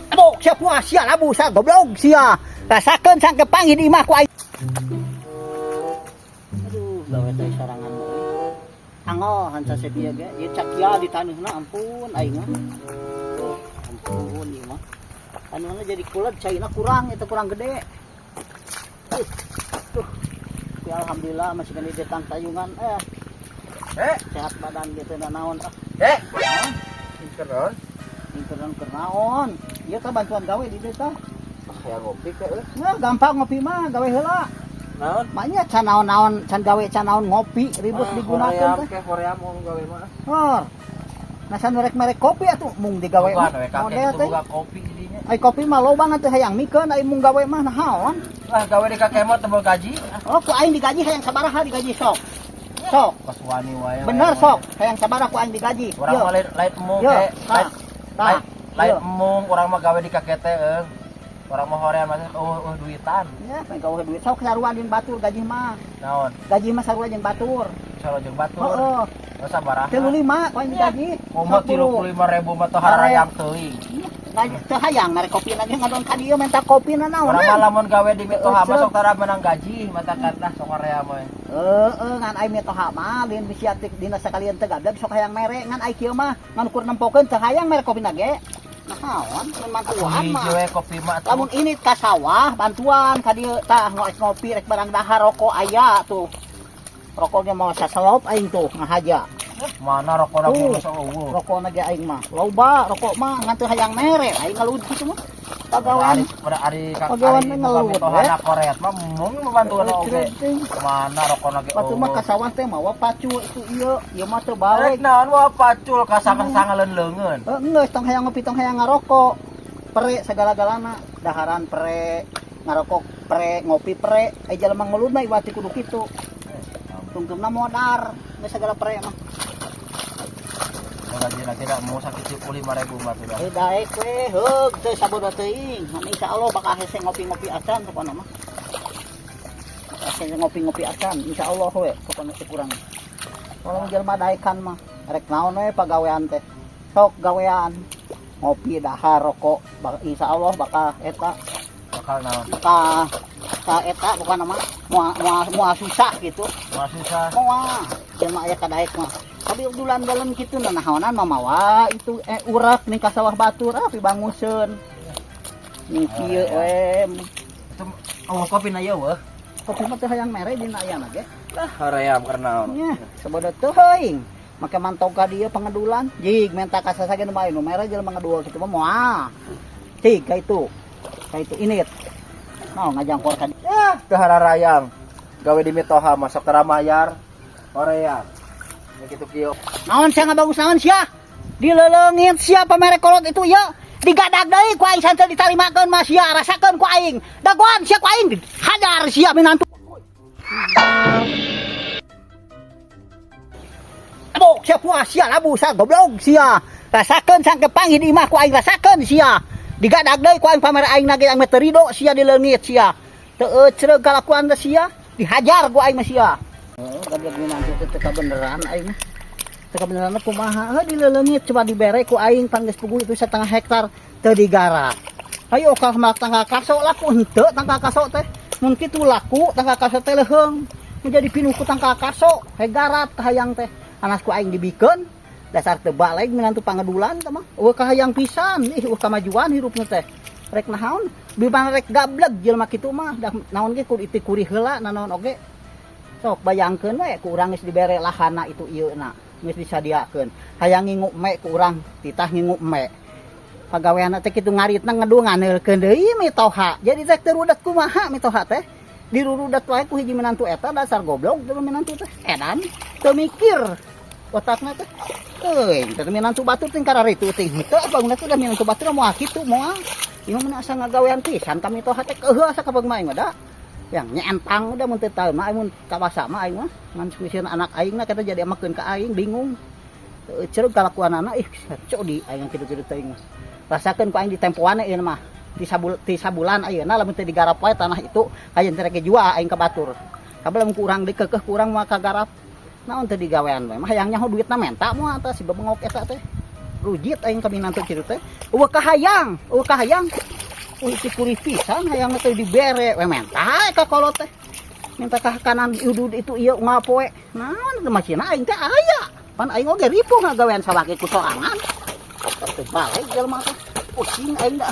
Abok sia puas sia labu sia goblok sia. Rasakeun sangke panggih di imah ku aing. Aduh, gawe teh sorangan euy. Angohan sasep ieu ge, ieu cakia di taneuhna, ampun aing mah. Tuh, ampun ieu mah. Taneuhna jadi kuled, caina kurang, itu kurang gede. Tuh. Tapi alhamdulillah masih kena ditang tayungan eh. Eh, Sehat badan gitu na naon ah. eh. Keur Keur keur naon? Ieu teh bantuan gawe di dieu tah. Kayak ngopi ke euy. Nah, gampang ngopi mah, gawe heula. Naon? Maknya can naon-naon, can gawe can naon ngopi ribut digunakeun teh. Ke Korea mau gawe mah. Hor. Nah, san merek-merek kopi atuh mung digawe Bukan mah. We kakek Model itu teh. Boga kopi jadinya. Ai kopi mah loba teh hayang mikeun, ai mung gawe mah naon? Lah, gawe di kakek mah tebel gaji. Oh, ku aing digaji hayang sabaraha digaji sok. Sok. Pas wani wae. Bener sok, hayang sabaraha ku aing digaji. Urang mah lain lain emung Yo, ke. tah. Lain Tah. lain lain Yo. Emung urang mah gawe di kakek teh euy. Urang mah hoream mah eueuh duitan. Ya, pengen gawe duit sok sarua jeung batur gaji mah. Naon? Gaji mah sarua jeung batur. Sarua jeung batur. Heeh. Sabaraha? 35 ku aing digaji. Kumaha 35.000 mah teh harayang teuing. Gaji teu hayang mere kopi lagi ngadon ka dieu minta kopi na naon. Urang mah lamun gawe di mitoha mah Heeh, sok tara menang gaji, mata kata sok hoream we. Heeh, ngan ai mitoha mah lain bisi atik dina sakalian teu gableg sok hayang mere, ngan ai kieu mah ngan ukur nempokeun teu hayang mere kopi na ge. Naon mun mantuan mah. Hiji we kopi mah atuh. Lamun ini ka sawah bantuan ka dieu tah ngoek ngopi rek barang dahar rokok aya tuh. Rokoknya mau saselop aing tuh ngahaja. Mana rokok lagi Tuh. Masa eueuh. Rokokna ge aing mah. Loba rokok mah ngan teu hayang mere aing ngalud kitu mah. Pagawean Pada ari kak Pagawean ari mah buka ngeluh, mitohana eh. koret mah mung membantuan oge. Mana rokok lagi? Batu mah ka sawah teh mawa pacul itu ieu, ieu mah teu balik. Rek naon wa pacul ka sangan-sangaleun leungeun. Eh, geus tong hayang ngopi tong hayang ngarokok. Pere segala-galana, daharan pere, ngarokok pere, ngopi pere, ai jelema ngelud mah iwati kudu kitu. Tungkeumna modar, geus segala pere mah. Gaji lagi dah mau sakit 75.000 mah tuh dah. Eh daek we, heug teu sabodo teuing. Ngan insyaallah bakal hese ngopi-ngopi acan pokona mah. Hese ngopi-ngopi acan, insyaallah we pokona teu kurang. Kalau jelema daekan mah rek naon we pagawean teh. Sok gawean ngopi dahar rokok insyaallah bakal eta. Bakal naon? Bakal ka eta pokona mah moal moal moal susah gitu. Moal susah. Moal jelema aya kadaek mah. Tapi udulan dalam kitu nah naonan mah mawa itu eh urak nih ka sawah batur ah pibanguseun. Nih kieu we. Itu oh kopi na ieu weuh. Kopi mah teu hayang mere dina ayana ge. Lah hoream keur naon. Nya, sabodo teuing. Make mantau ka dieu pangedulan. Jig menta ka sasage nu bae nu mere jelema ngedul kitu mah moal. Cig ka itu. Ka itu init. Mau ngajangkor ka Ya, teu hararayang. Gawe di mitoha mah sok tara mayar. Hoream. Ini kitu kieu. Naon sia ngabagus naon sia? Dileleungit sia pamere kolot itu ya. Digadag deui ku aing santeu ditarimakeun mah sia rasakeun ku aing. Dagoan sia ku aing hajar sia minantu. Abok sia puas sia labu sia goblok sia. Rasakeun sangke panggih di imah ku aing rasakeun sia. Digadag deui ku aing pamere aing nage aing mah teu rido sia dileungit sia. Teu ecreug kalakuan teh sia, dihajar ku aing mah sia. Oh, goblok minantu teh teu kabeneran aing mah. Teu kabeneran kumaha? Heuh dileleungit coba dibere ku aing pan geus puguh itu setengah hektar teu digarap. Ayo okal malak tangkal kaso laku henteu tangkal kaso teh. Mun kitu laku tangkal kaso teh leuheung. Menjadi pinuh ku tangkal kaso, hegarat kahayang teh. Anas ku aing dibikeun dasar teu balik minantu pangedulan teh mah. Eueuh kahayang pisan, ih eueuh kamajuan hirupna teh. Rek naon? Bibang rek gableg jelema kitu mah, dah naon ge kudu itikuri heula nanaon oge. Sok bayangkeun we ku urang geus dibere lahana itu ieu na, geus disadiakeun. Hayang ngingu me ku urang titah ngingu me. Pagaweanna teh kitu ngaritna ngedul nganeulkeun deui mitoha. Jadi teh teu rudet kumaha mitoha teh? Dirurudet wae ku hiji minantu eta dasar goblok teu minantu teh. Edan teu mikir otakna teh. Teuing teh minantu batur teh kararitu teh henteu bangunna teh da minantu batur moal kitu moal. Ieu mah asa ngagawean pisan ka mitoha teh keuheuh asa kabeung mah aing mah da. Yang nyentang udah mun teu tahu mah aing mun kawasa mah aing mah ngan sieun anak aing na kita jadi amakeun ka aing bingung. Teu cereg kalakuanana ih codi aing kitu-kitu teuing mah. Rasakeun ku aing ditempoan ieu mah. Di sabulan ayeuna lamun teu digarap wae tanah itu kajeun teh rek jual aing ka batur. Kabeh lamun ku urang dikeukeuh ku urang moal kagarap. Naon teu digawean we mah hayang nyaho duitna menta moal tah si bebengok eta teh. Rujit aing kami nanti kitu teh. Eueuh kahayang, eueuh kahayang. Uy, si kuri pisan hayang teh dibere we menta ka kolot teh. Minta ka kanan udud itu ieu ngapoe. Naon teh masina aing teh aya. Pan aing oge ripuh ngagawean sawake ku sorangan. Teu balik jelema teh. Pusing aing dah.